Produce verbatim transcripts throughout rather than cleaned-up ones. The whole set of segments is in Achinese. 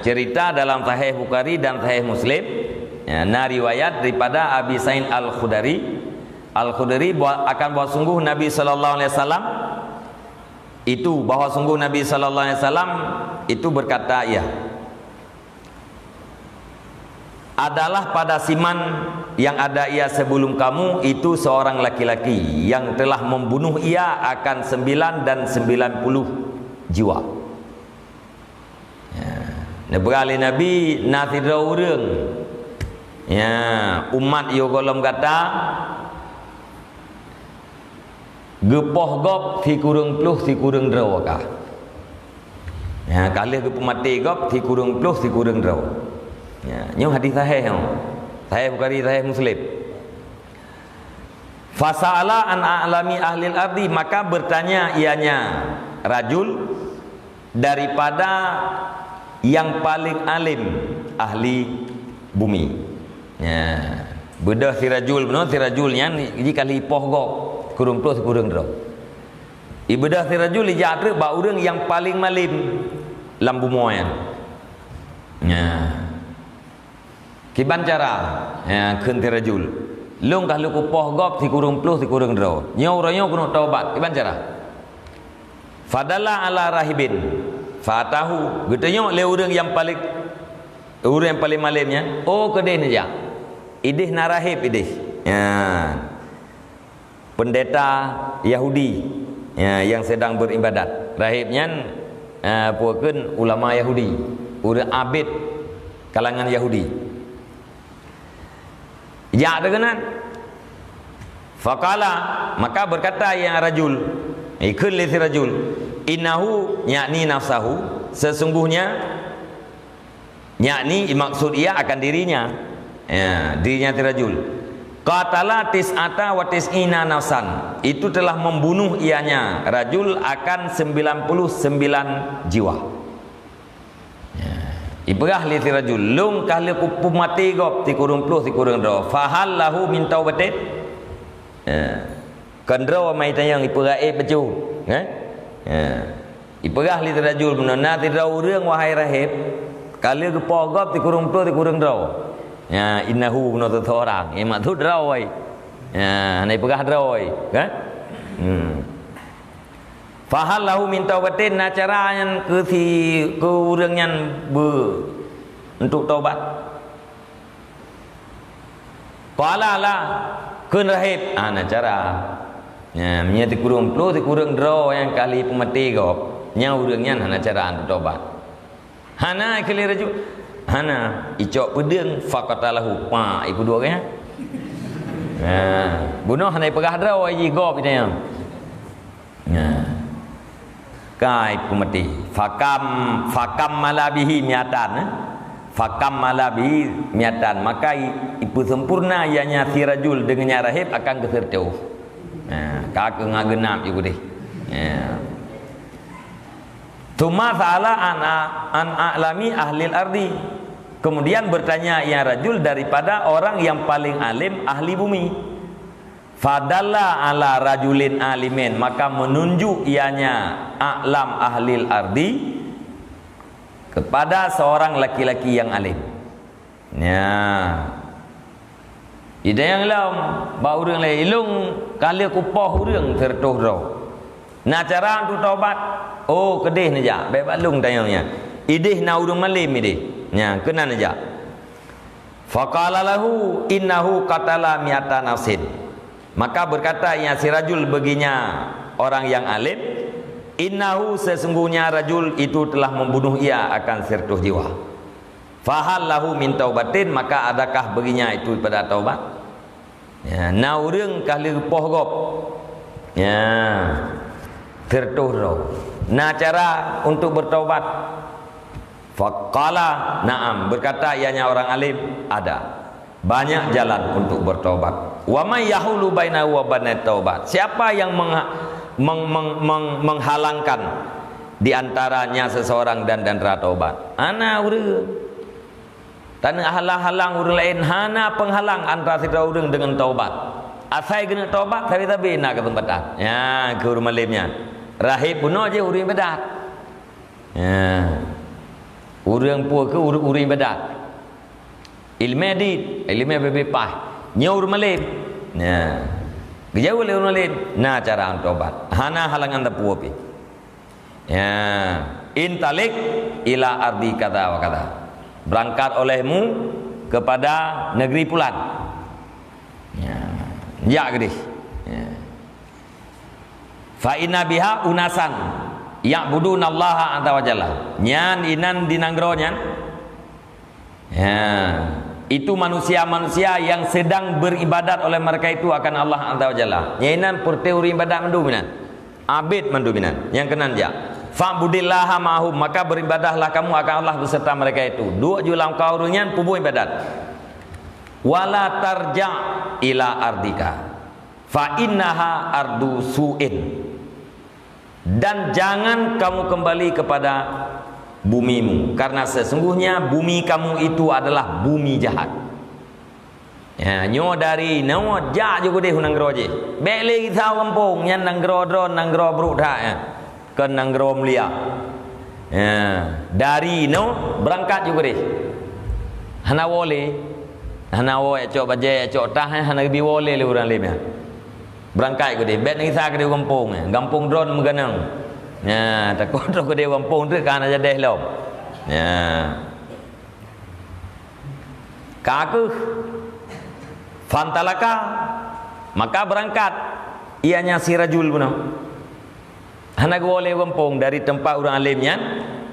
Cerita dalam Sahih Bukhari dan Sahih Muslim, ya, na riwayat daripada Abi Sa'id Al-Khudri. Al-Khudri bahwa, akan bahwa sungguh Nabi sallallahu alaihi wasallam itu, bahwa sungguh Nabi sallallahu alaihi wasallam itu berkata, ia adalah pada siman yang ada ia sebelum kamu itu seorang laki-laki yang telah membunuh ia akan sembilan dan sembilan puluh jiwa. Ya. Neupeugah lé Nabi, na sidroe ureuëng, ya, umat yoh gohlom gata, geupoh gob sikureueng ploh sikureueng droe ka. Ya, ka lheueh geupeumaté gob sikureueng ploh sikureueng droe. Ya, nyoe hadis sahih nyoe. Sahih Bukhari, sahih Muslim. Fasa'ala an a'lami ahlil ardi, maka bertanya ianya rajul daripada yang paling alim ahli bumi. Ya. Beudôh si rajul, bunoe si rajul nyan jikali poh gob, sikureueng ploh sikureueng droe. Ibeudôh si rajul ijak treuk bak ureuëng nyang paléng malém lam bumoe nyan. Nya. Kiban cara, ya, kheun si rajul. Lôn ka lheueh kupoh gob sikureueng ploh sikureueng droe. Nyoe uroe nyoe keuneuk taubat. Kiban cara? Fadalla ala rahibin. Fatahu. Geutunyok lé ureuëng nyang paléng, ureuëng nyang paléng malém nyan. Oh, keudeh neujak. Ideh na rahib ideh. Ya. Pendeta Yahudi, ya, yang sedang beribadat. Rahib nyan, eh, peue kheun ulama Yahudi, ureuëng abid kalangan Yahudi. Jak teuh keunan. Faqala, maka berkata ia rajul, ikheun lé si rajul, "Innahu," yakni nafsahu, sesungguhnya Yakni, maksud ia akan dirinya. Ya, dirinya si rajul. Qatala tis'ata wa tis'ina nafsan. Itu telah membunuh ianya, rajul, akan sembilan puluh sembilan jiwa. Ya. Ipeugah lé si rajul, "Lôn ka lheueh kupeumaté gob sikureueng ploh sikureueng droe. Fahal lahu min taubatin?" Ya. Kon droe mai tanyong ipeugah ék bacut, eh? Ya. Ipeugah lé si rajul, "Meunan na sidroe ureuëng, wahai rahib, ka lheueh geupoh gob sikureueng ploh sikureueng droe." Ya, innahu, bunoe seseorang. Eh, maksud droe. Ya, hana ipeugah droe, kan? Hmm. Fahal lahu min taubatin, na cara nyan keu si, keu ureuëng nyan beu untuk taubat? Qala la, kheun rahib, hana cara. Nya, meunyoe sikureueng ploh sikureueng droe nyang ka lheueh peumaté gob, nya ureuëng nyan hana cara untuk tobat. Hana, ikheun lé rajul. Hana, icok peudeueng, faqatalahu, pak, ipeuduek nyan. Nah, bunoe hana ipeugah droe jih gob nyan. Nah. Kai peumaté. Fakam, fakammala bihi miatan, eh? Fakammala bihi miatan. Maka i, ipeusempurna ianya si rajul deungon nyan rahib akan geuseureutoh. Nah, ka keuh ngon geunap ju keudeh. Ya. Tsumma sa'ala an a-, an a'lami ahlil ardi. Kemudian bertanya ia rajul daripada orang yang paling alim ahli bumi. Fadalla ala rajulin alimin, maka menunjuk ianya a'lam ahlil ardi kepada seorang laki-laki yang alim. Nya. Ideh nyang lom, bak ureuëng laén, "Ilôn ka lheueh kupoh ureuëng sireutôh droe. Na cara untuk taubat?" "Oh, keudeh neujak, bék bak lôn tanyong nyan. Ideh na ureuëng malém ideh." Nya, keunan neujak. Faqala lahu, "Innahu qatala mi'ata nafsin." Maka berkata ia si rajul baginya orang yang alim, "Innahu, sesungguhnya rajul itu telah membunuh ia akan sireutôh jiwa. Fahal lahu min taubatin, maka adakah baginya itu pada taubat?" Ya, na ureuëng ka lheueh poh gob. Ya, sireutôh droe. Na cara untuk bertaubat? Faqala, "Na'am," berkata ianya orang alim, "Ada. Banyak jalan untuk bertaubat." "Wa may yahulu bainahu wa bainat taubat?" Siapa yang mengha-, meng-, meng-, meng-, menghalangkan di antaranya seseorang dan, dan antara taubat? Hana ureuëng. Taneuk halang-halang ureuëng laén, hana penghalang antara sidroe ureuëng deungon taubat. Asai geuneuk taubat, sabe-sabe na keuseumpatan. Ya, keu ureuëng malém nyan. Rahib bunoe jih ureuëng ibadat. Ya. Ureuëng peue keuh ureuëng, ureuëng iébadat. Iéleumé dit, iéleumé beubiet paih. Nyoe ureuëng malem. Nah. Geujaweueb lé ureuëng malem. Na cara taubat. Hana halangan teupeu pih. Ya, intalik ila ardi kada wa kada. Berangkat olehmu kepada negeri pulan. Ya, jak keudeh. Ya. Fa inna biha unasan ya'budunallaha azza wa jalla. Nyan inan di nanggroe nyan. Ya, itu manusia-manusia yang sedang beribadat oleh mereka itu akan Allah azza wa jalla. Nyan inan peureute ureuëng ibadat mandum inan. Abid mandum inan. Nyang keunan jak. Fa'budillaha ma'ahum, maka beribadahlah kamu akan Allah beserta mereka itu. Duek ju lam kaum ureuëng nyan peubuet ibadat. Wala tarja' ila ardika. Fa innaha ardu su'in. Dan jangan kamu kembali kepada bumimu, karena sesungguhnya bumi kamu itu adalah bumi jahat. Ya, nyoe dari nyoe jak ju keudeh u nanggroe jih. Bék lé gisa u gampông, nyan nanggroe droe, nanggroe brok that, ya. Kon nanggroe mulia. Ya, dari nyoe berangkat ju keudeh. Hana woe lé. Hana woe cok bajée, cok tah, eh, hana geubri woe lé lé ureuëng lé nyan. Berangkat keudeh, bék gisa keudeh u gampông, eh. Gampông droe meuganang. Ya, takot droe keudeh u gampông teuk ka hana jadeh lom. Ya. Ka keuh. Fantalaka, maka berangkat ianya si rajul bunoe. Hana geuwoe lé gampông dari teumpat ureuëng além nyan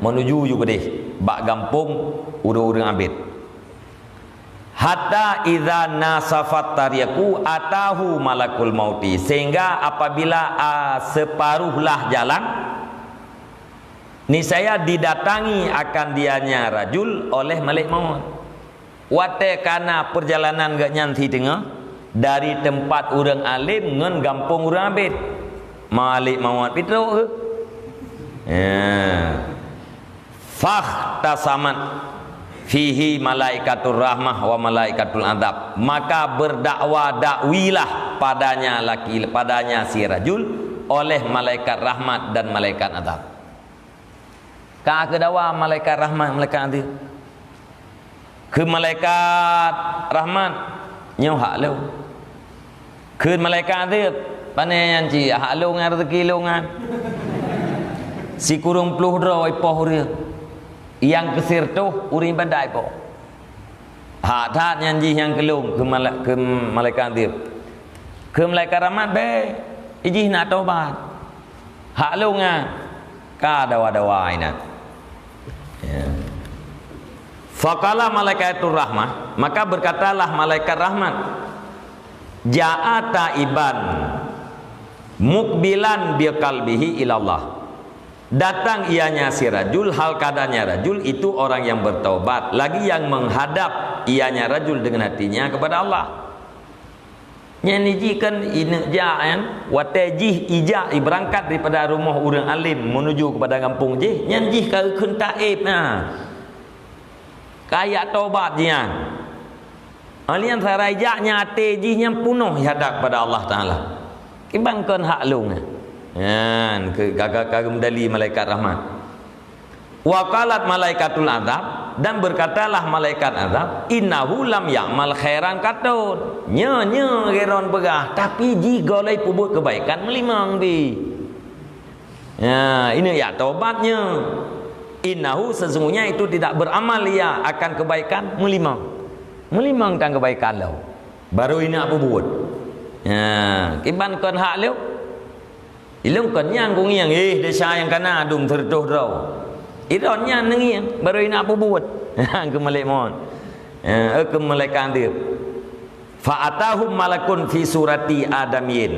menuju ju keudeh bak gampông ureuëng-ureuëng abét. Hatta idza nasafat tariqu atahu malakul mauti, sehingga apabila, a, separuh lah jalan, niscaya didatangi akan dianya rajul oleh malaikat maut. Watée kana peurjalanan geuhnyan siteungoh dari teumpat ureuëng além ngon gampông ureuëng abét, malaikat maut pih trok keuh. Ya. Fakhtasamat fihi malaikatur rahmah wa malaikatul adab. Maka berdakwa dakwilah padanya laki, padanya si rajul oleh malaikat rahmat dan malaikat adab. Ka keudawa malaikat rahmat, malaikat adab. Keu malaikat rahmat, nyoe hak lôn. Keu malaikat adab, pane nyan cit hak lôn nyan, rezeki lôn nyan. Sikureueng ploh droe ipoh ureuëng. Nyang keu sireutôh ureuëng ibadat ipoh. Hak that nyan jih nyang keu lôn, keu mala-, keu malaikat adab. Keu malaikat rahmat bék, jih na tobat. Hak lôn nyan ka dawa-dawa inan. Ya. Faqala malaikatur rahmah, maka berkatalah malaikat rahmat, "Ja'a taiban muqbilan biqalbihi ilallah." Datang ianya si rajul, hal keadaannya rajul itu orang yang bertaubat, lagi yang menghadap ianya rajul dengan hatinya kepada Allah. Nyan jih kan ineuk jak nyan, watée jih ijak ibeurangkat daripada rumoh ureuëng além menuju kepada gampông jih, nyan jih ka geukheun taéb na. Ka jak tobat jih nyan. Alian sarai jak nyan até jih nyan punoh ihadab kepada Allah Taala. Kiban kon hak lôn nyan. Nyan keu ka, ka, ka geumdali malaikat rahmat. Wa qalat malaikatul azab, dan berkatalah malaikat azab, "Innahu lam ya'mal khairan qattun." Nyo, nyo Geron peugah, tapi jih gohlom peubuet keubaikan meulimong pih. Ya, ineuk jak tobat nyo. "Innahu," sesungguhnya itu tidak beramal ia akan kebaikan meulimong. Meulimong tan keubaikan lom. Baru ineuk peubuet. Ya, kiban kon hak lôn. Ilôn kon nyan kungieng, eh, desya nyang kana dum sireutôh droe. Ilôn nyan neungieng, baru ineuk peubuet. Keu malaikat maut. Eh, keu malaikat adab. Fa atahum malakun fi surati adamiyyin.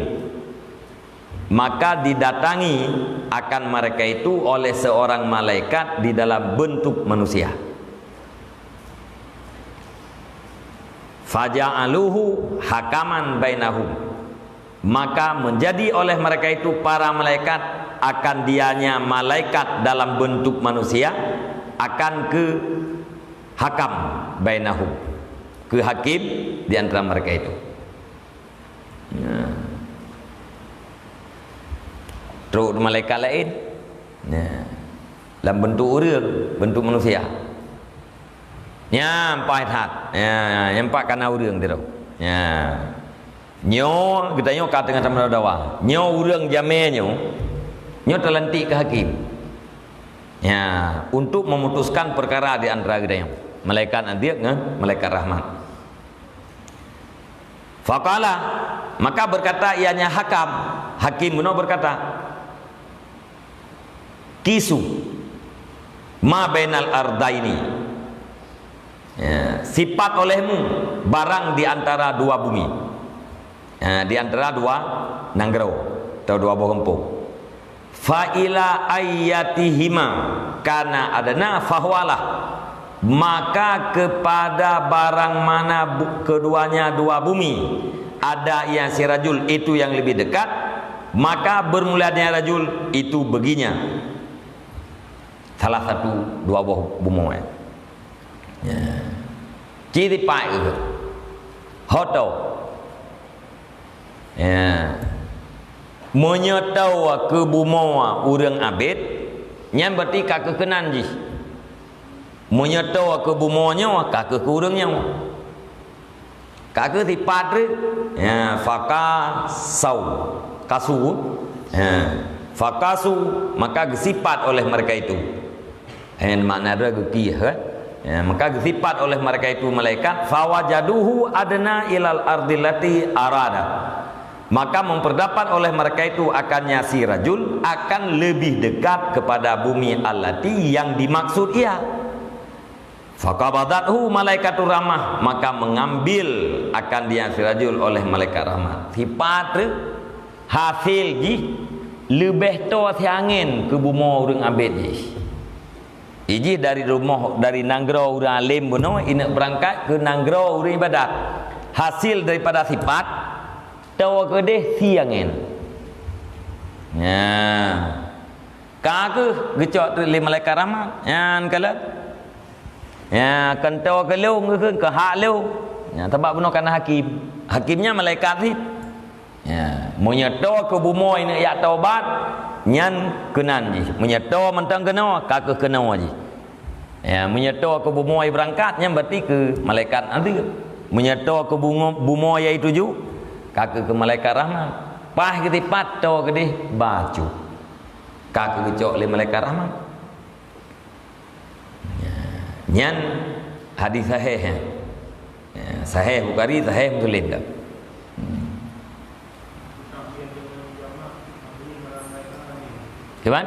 Maka didatangi akan mereka itu oleh seorang malaikat di dalam bentuk manusia. Faja'aluhu hakaman bainahum. Maka menjadi oleh mereka itu para malaikat akan dianya malaikat dalam bentuk manusia akan keu hakam bainahum, keu hakim di antara mereka itu. Ya. Trok malaikat laén. Ya. Lam bentuk ureuëng, bentuk manusia. Nyan paih that. Ya, nyang pat kana ureuëng sidroe. Ya. Nyoe geutanyoe ka teungoh tameudawa. Nyoe ureuëng jamé nyoe, nyoe talantik keu hakim. Ya, untuk memutuskan perkara di antara geutanyoe. Malaikat adeueb ngon malaikat rahmat. Faqala, maka berkata ianya hakam, hakim bunoe berkata, "Qisu ma bainal ardaini." Ya, sipat olehmu barang di antara dua bumi. Ya, di antara dua nanggroe atau dua boh gampông. "Fa ila ayyatihima kana adna fahuwalah." Maka kepada barang mana bu-, keduanya dua bumi ada yang si rajul itu yang lebih dekat, maka bermulanya rajul itu beginya. Salah satu dua boh bumoe. Ya. Ci sipat geuh. Ho toe. Ya. Meunyoe toe keu bumoe ureuëng abet, nyan berarti ka keuh keunan jih. Meunyoe toe keu bumoe nyoe, ka keuh keu ureuëng nyoe. Ka keuh sipat treuk. Ya, faqasau. Qasu. Ya. Faqasu, maka geusipat oleh mereka itu. Eh, makna dia geukieh, kan? Ya, maka geusipat oleh mereka itu malaikat, "Fawajaduhu adna ilal ardillati arada." Maka memperdapat oleh mereka itu akannya si rajul akan lebih dekat kepada bumi allati yang dimaksud ia. Faqabadathu malaikatur rahmah, maka mengambil akan dia si rajul oleh malaikat rahmat. Sipat treuk, hasil jih leubeh toe siangén keu bumoe ureuëng abet jih. Ijih dari rumoh, dari nanggroe ureuëng além bunoe, ineuk beurangkat keu nanggroe ureuëng ibadat. Hasil daripada sipat, toe keudeh siangén. Nah, ka keuh geucok lé malaikat rahmat. Nyan kalon. Ya, kan toe keu lôn, keu, keu hak lôn. Ya, sabab bunoe kana hakim. Hakim nyan malaikat sit. Ya, meunyoe toe keu bumoe ineuk jak tobat, nyan keunan jih. Meunyoe toe mantong keunoe, ka keuh keunoe jih. Ya, meunyoe toe keu bumoe beurangkat, nyan berarti keu malaikat adeueb. Meunyoe toe keu bungo-, bumoe yaitu ju, ka keuh keu malaikat rahmat. Paih geusipat toe keudeh bacut. Ka keuh geucok lé malaikat rahmat. Ya, nyan hadis sahih, ya. Ya, sahih Bukhari, sahih Muslim dah. Hmm. Cuman?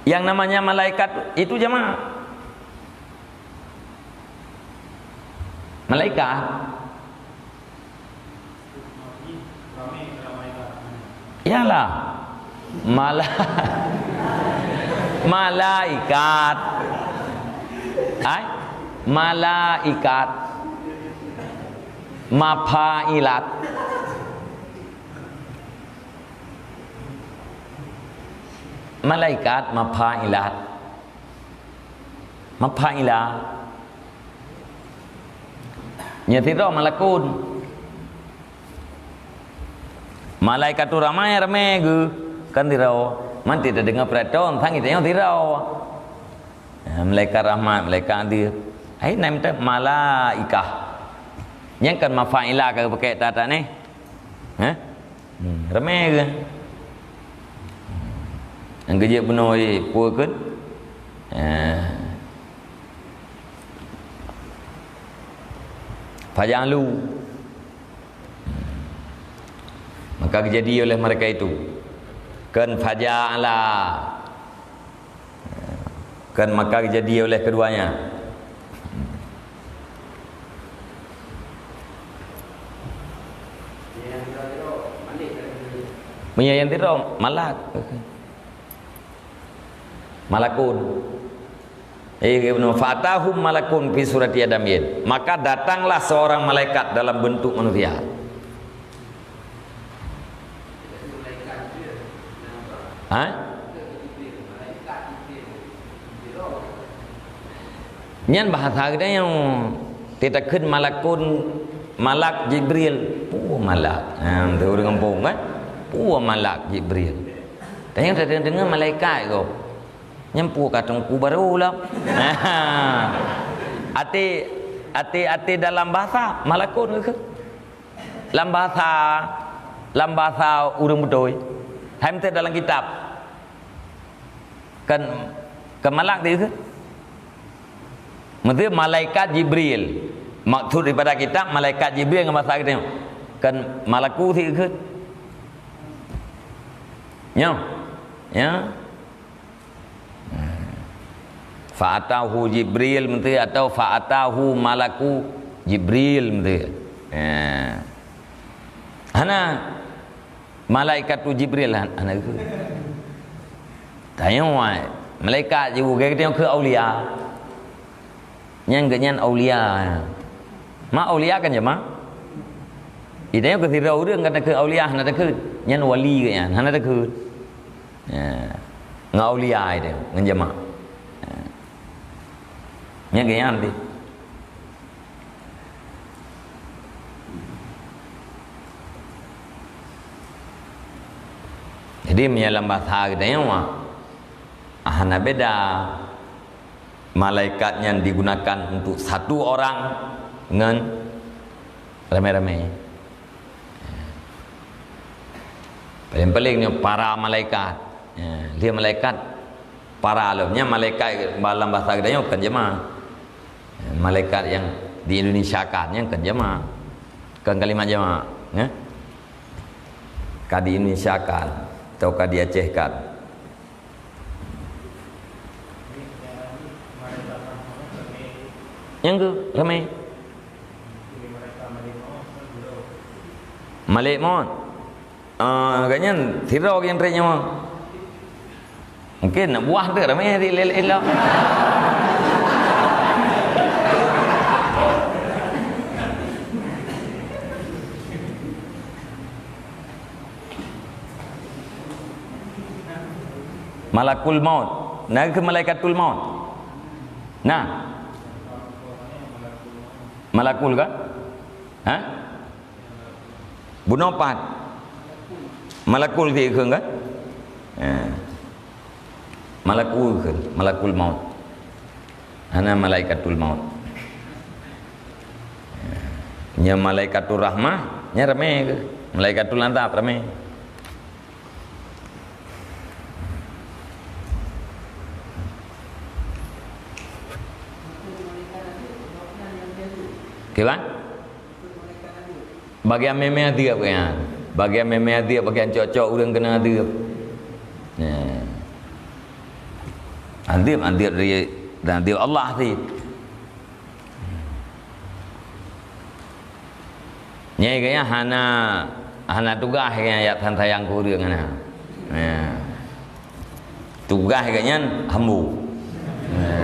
Yang namanya malaikat itu jamaah. Malaikat. Iyalah. Mala-, malaikat. Ai? Malaikat. Mafailat. Malaikat mafailat. Mafaila. Nyan sidroe malakun. Malaikatur rahmah ramé geuh, kan sidroe. Manti tadeungoe peuraton, sang geutanyoe sidroe. Malaikat rahmat, malaikat adeueb. Ai nan meuteuk malaikah. Nyan kan mafaila ka geupaké that-that neh. Hah? Hmm, ramé geuh. Nyang geujeuet bunoe peue kheun? Eh. Fajalu. Maka geujadi oleh mereka itu. Kan faja'ala. Kan maka geujadi oleh keduanya. Meunyoe nyang sidroe malak. Malakun. Eh, fa'atahum malakun fi surati adamiyyin. Maka datanglah seorang malaikat dalam bentuk manusia. Ha? Nyan bahasa geutanyoe. Teutakheun malakun, malak Jibril. Peue malak? Ha, tu ureuëng gampông kan? Peue malak Jibril? Tanyoe tadeungoe malaikat kok. Nyan peue ka teungku barô lom. Até, até, até dalam bahasa malakut keuh. Lam bahasa, lam bahasa ureuëng beutôi. Hai meuteuk dalam kitab. Kan, kan malak di keuh. Meuteuk malaikat Jibril. Maksud daripada kitab malaikat Jibril ngon bahasa geutanyoe. Kan malaku sit keuh. Nyoe. Ya. Fa'atahu Jibril meuteuk atau fa'atahu malaku Jibril meuteuk. Ya. Hana malaikatu Jibril han-, hana keuh. Tanyoe malaikat jibu geutanyoe keuh aulia. Nyan geuhnyan aulia. Ma aulia kan jamak? Geutanyoe keuh sidroe ureuëng ka takheun aulia hana takheun. Nyan wali geuhnyan hana takheun. Ya. Ngon aulia itu ngon jamak. Ya. Nyan geuhnyan deh. Jadi meunyoe lam bahasa geutanyoe, ah, hana beda. Malaikat nyan digunakan untuk satu orang ngon ramé-ramé. Paléng-paléng nyoe para malaikat. Ya, lheueh malaikat para lom. Nyan malaikat lam bahasa geutanyoe kon jamak. Ya, malaikat nyang di Indonesia kan nyan kon jamak. Kon kalimat jamak, ya. Ka di Indonesia kan atau ka di Aceh kan. Nyang keu ramé. Malek Maut. Ah, gobnyan sidroe nyang trép nyoe. Mungkin nak buah tu ramé di leleh lom. Malakul Maut. Nah, keu Malaikatul Maut. Nah. Malakul kan? Ha? Bunoe pat. Malakul keu ikheun kan? Ha. Malakul kheun, Malakul Maut. Hana Malaikatul Maut. Nya Malaikatur Rahmah, nya ramé keuh. Malaikatul Azab ramé. Kiban? Bagian mé-mé adeueb nyan. Bagian mé-mé adeueb, bagian cok-cok ureuëng keuneuk adeueb. Nah. Adeueb, adeueb dari, dan adeueb Allah sit. Nyan geuhnyan hana, hana tugaih geuhnyan jak sayang-sayang keu ureuëng hana. Ya. Tugaih geuhnyan hambo. Ya.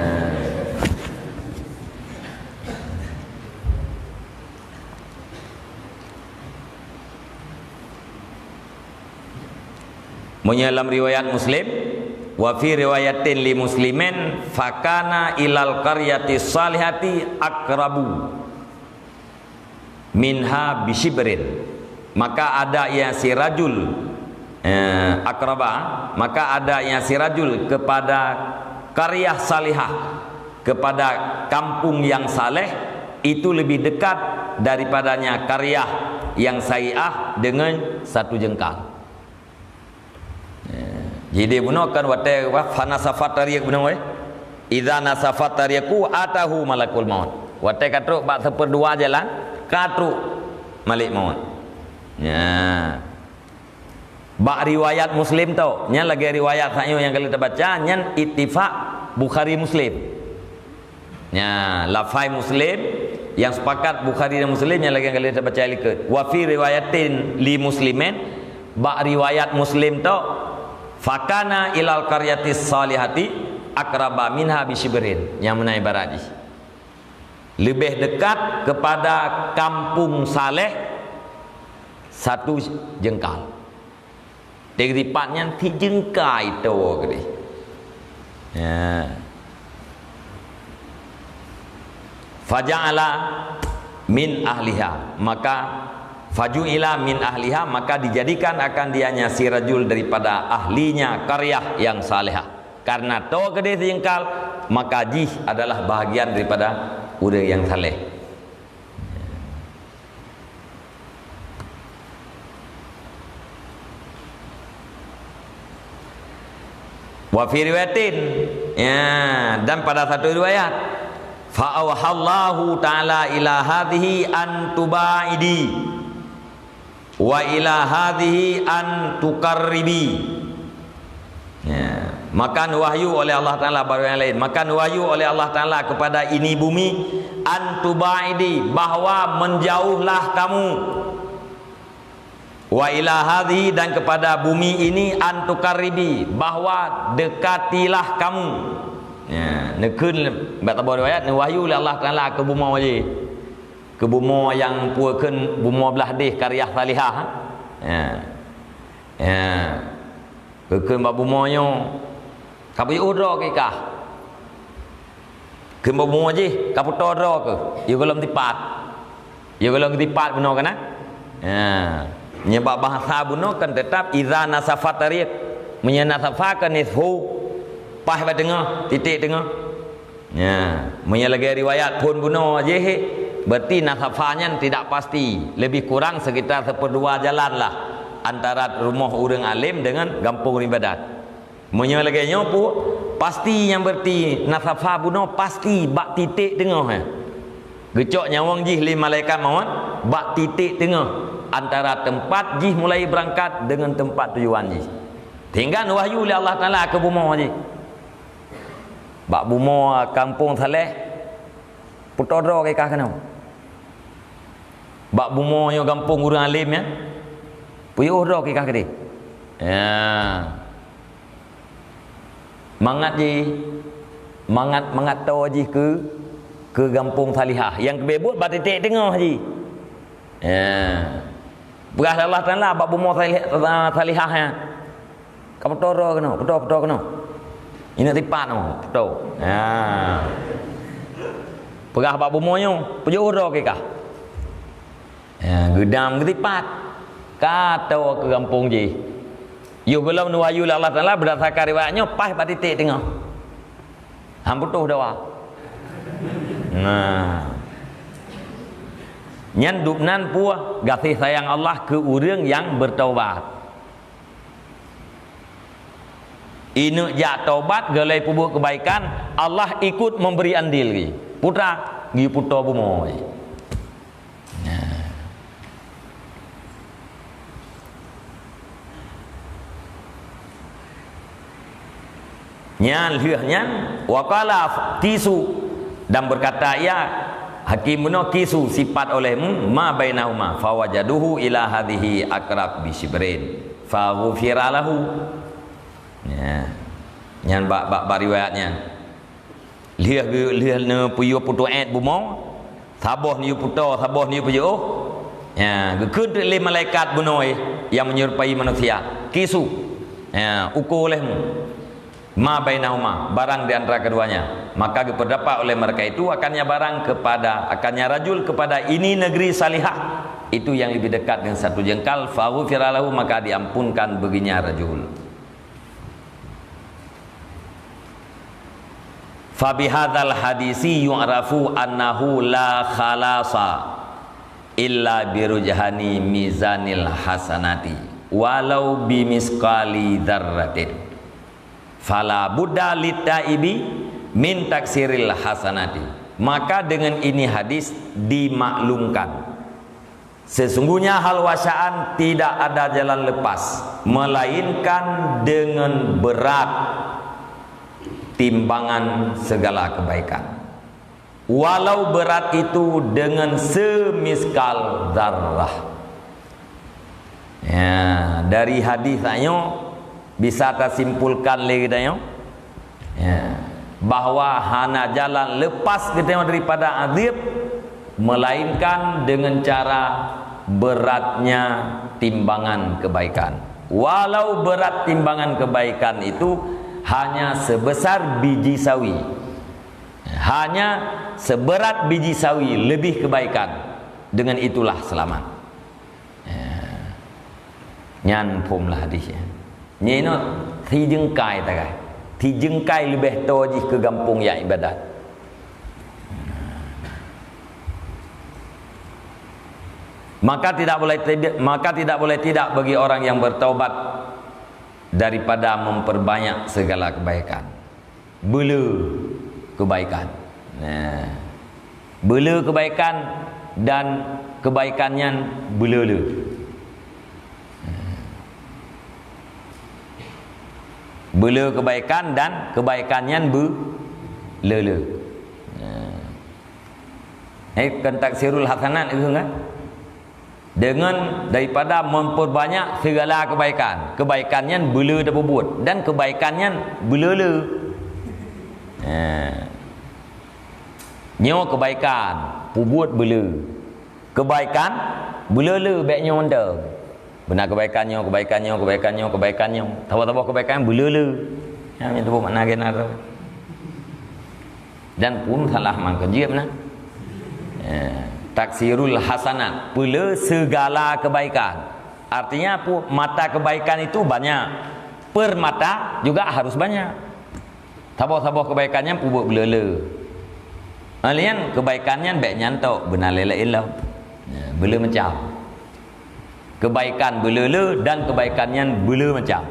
Meunyoe lam riwayat Muslim, wa fi riwayatin li Muslimin, fakana ilal qaryati salihati akrabu minha bisyibrin. Maka ada ia si rajul, eh, akraba, maka ada ia si rajul kepada qaryah salihah, kepada kampung yang saleh, itu lebih dekat daripadanya qaryah yang sayyi'ah dengan satu jengkal. Eh, jadi bunoe kan watée wah, fanasafat tariq bunoe, eh. Idza nasafat tariqu atahu malakul maut. Watée ka trok bak seupeurdua jalan, ka trok malek maut. Nya. Bak riwayat Muslim tu, nyan lagée riwayat sayoe nyang ka lheueh tabaca, nyan ittifaq Bukhari Muslim. Nya, lafai Muslim nyang sepakat Bukhari dan Muslim nyang lagée ka lheueh tabaca likot. Wa fi riwayatin li Muslimin, bak riwayat Muslim tu, fakana ilal qaryatis salihati akraba minha bisyibrin. Nyang meunan ibarat jih. Leubeh dekat kepada kampung saleh satu jengkal. Teuk dipat nyan sijeungkai toe keudeh. Ya. Faja'ala min ahliha, maka faju'ila min ahliha, maka dijadikan akan dianya si rajul daripada ahlinya qaryah yang salihah. Karena toe keudeh sijeungkal, maka jih adalah bahagian daripada ureuëng nyang saleh. Wa fi riwayatin, ya, dan pada satu riwayat, fa auhallahu ta'ala ila hadhihi an tubaidi, wa ila hadhihi an tuqarribi. Ya, maka wahyu oleh Allah Taala baru yang lain. Maka wahyu oleh Allah Taala kepada ini bumi, an tubaidi, bahwa menjauhlah kamu. Wa ila hadhihi, dan kepada bumi ini, an tuqarribi, bahwa dekatilah kamu. Ya, neukheun bak tabah riwayat, neuwahyu oleh Allah Taala keu bumoe jih. Keu bumoe nyang peue kheun bumoe blah deh, qaryah salihah. Ya. Ya. Keu kheun bak bumoe nyoe, ka peuyoh droe keu kah. Keu bak bumoe jih, ka peutoe droe keuh. Yôh gohlom tipat. Yôh gohlom tipat bunoe keunan. Ya. Nyoe bak bahasa bunoe kan tetap idza nasafa tariq. Meunyoe nasafa kan nisfu, paih bak teungoh, titik teungoh. Ya, meunyoe lagée riwayat phon bunoe jih, berarti nasafa nyan tidak pasti, lebih kurang sekitar seuperdua jalan lah antara rumoh ureuëng alem dengan gampông ibadat. Meunyoe lagée nyoe pu, pasti nyang berarti nasafa bunoe pasti bak titik teungoh, eh. Geucok nyawöng jih lé malaikat mawöt bak titik teungoh antara tempat jih mulai beurangkat dengan tempat tujuan jih. Sehingga neuwahyu lé Allah Taala keu bumoe jih. Bak bumoe gampông saleh, peutoe droe keu kah keunoe. Bak bumoe nyoe gampông ureuëng alem nyan, peuyoh droe keu kah keudeh. Ya. Mangat jih, mangat, mangat toe jih keu, keu gampông salihah. Nyang keubeh buet bak titik teungoh jih. Ya. Peugah Allah Taala bak bumoe salih-, salihah nyan. Ka peutoe droe keunoe, peutoe, peutoe keunoe. Ingat tipat nyoe, peutoe. Ha. Peugah bak bumoe nyoe, peuyoh droe keu kah. Ha, geudam geutipat. Ka toe keu gampông jih. Yôh gohlom neuwahyu lé Allah Taala, beurdasarkan riwayat nyoe, paih bak titik teungoh. Han putôh dawa. Nah. Nyan dubnan peue gaséh sayang Allah keu ureuëng nyang beutaubat. Ineuk jak taubat, geulai peubuet keubaikan, Allah ikut memberi andil geuh. Putra, geuh putôe bumoe. Nah. Nyan lheueh nyan, wa qala qisu, dan berkata ia, hakim bunoe, qisu, sipat olehmu, ma bainahuma, fawajaduhu ila hadhihi aqrab bi syibrin, fa ghufira lahu. Ya. Nyan bak, bak, bak riwayat nyan. Lheueh geu-, lheueh neupeuyoh putôh ét bumoe, saboh neuyue putôh, saboh neuyue peuyoh. Ya, geukheun teuk lé malaikat bunoe nyang menyerupai manusia. Qisu. Ya, uko lehmu. Ma bainahuma, barang di antara keduanya. Maka geupeurdapat oleh mereka itu akannya barang kepada, akannya rajul kepada ini negeri salihah. Itu yang lebih dekat dengan satu jengkal, fa ghufira lahu, maka diampunkan baginya rajul. Fa bihadzal hadisi yu'rafu annahu la khalasa illa birujhani mizanil hasanati walau bimisqali dzarratin. Fala budda litaibi min taksiril hasanati. Maka dengan ini hadis dimaklumkan, sesungguhnya hal wasyaan tidak ada jalan lepas, melainkan dengan berat timbangan segala kebaikan. Walau berat itu dengan semiskal darah. Ya, dari hadis tanyoe bisa tasimpulkan lé geutanyoe, ya, bahwa hana jalan lepas geutanyoe daripada azab, melainkan dengan cara beratnya timbangan kebaikan. Walau berat timbangan kebaikan itu hanya sebesar biji sawi, hanya seberat biji sawi lebih kebaikan, dengan itulah selamat. Ya. Nyan phom lah hadis, ya. Nyan inoe sijeungkai tagai. Sijeungkai leubeh toe jih keu gampông nyang ibadat. Maka tidak boleh tidak, maka tidak boleh tidak bagi orang yang bertaubat daripada memperbanyak segala kebaikan. Beuleu kebaikan. Nah. Beuleu kebaikan dan kebaikan nyan beuleu-leu. Beuleu kebaikan dan kebaikan nyan beuleu-leu. Nah. Eh, kan taksirul hasanat itu kan? Dengan daripada memperbanyak segala kebaikan. Kebaikan nyan beuleu tapeubuet dan kebaikan nyan beuleu-leu. Eh. Nyoe kebaikan, peubuet beuleu. Kebaikan beuleu-leu, bèk nyoe mantong. Beuna kebaikan nyoe, kebaikan nyoe, kebaikan nyoe, kebaikan nyoe. Saboh-saboh kebaikan beuleu-leu. Nyan teupeue makna keunan tu. Dan pun salah mangkajeuet meunan. Eh, taksirul hasanat, peuleu segala kebaikan. Artinya apa? Mata kebaikan itu banyak. Permata juga harus banyak. Saboh-saboh kebaikan nyan peubuet beuleu-leu. Laén kebaikan nyan bèk nyan tok, beuna lé laén lom. Ya, beuleu macam. Kebaikan beuleu-leu dan kebaikan nyan beuleu macam.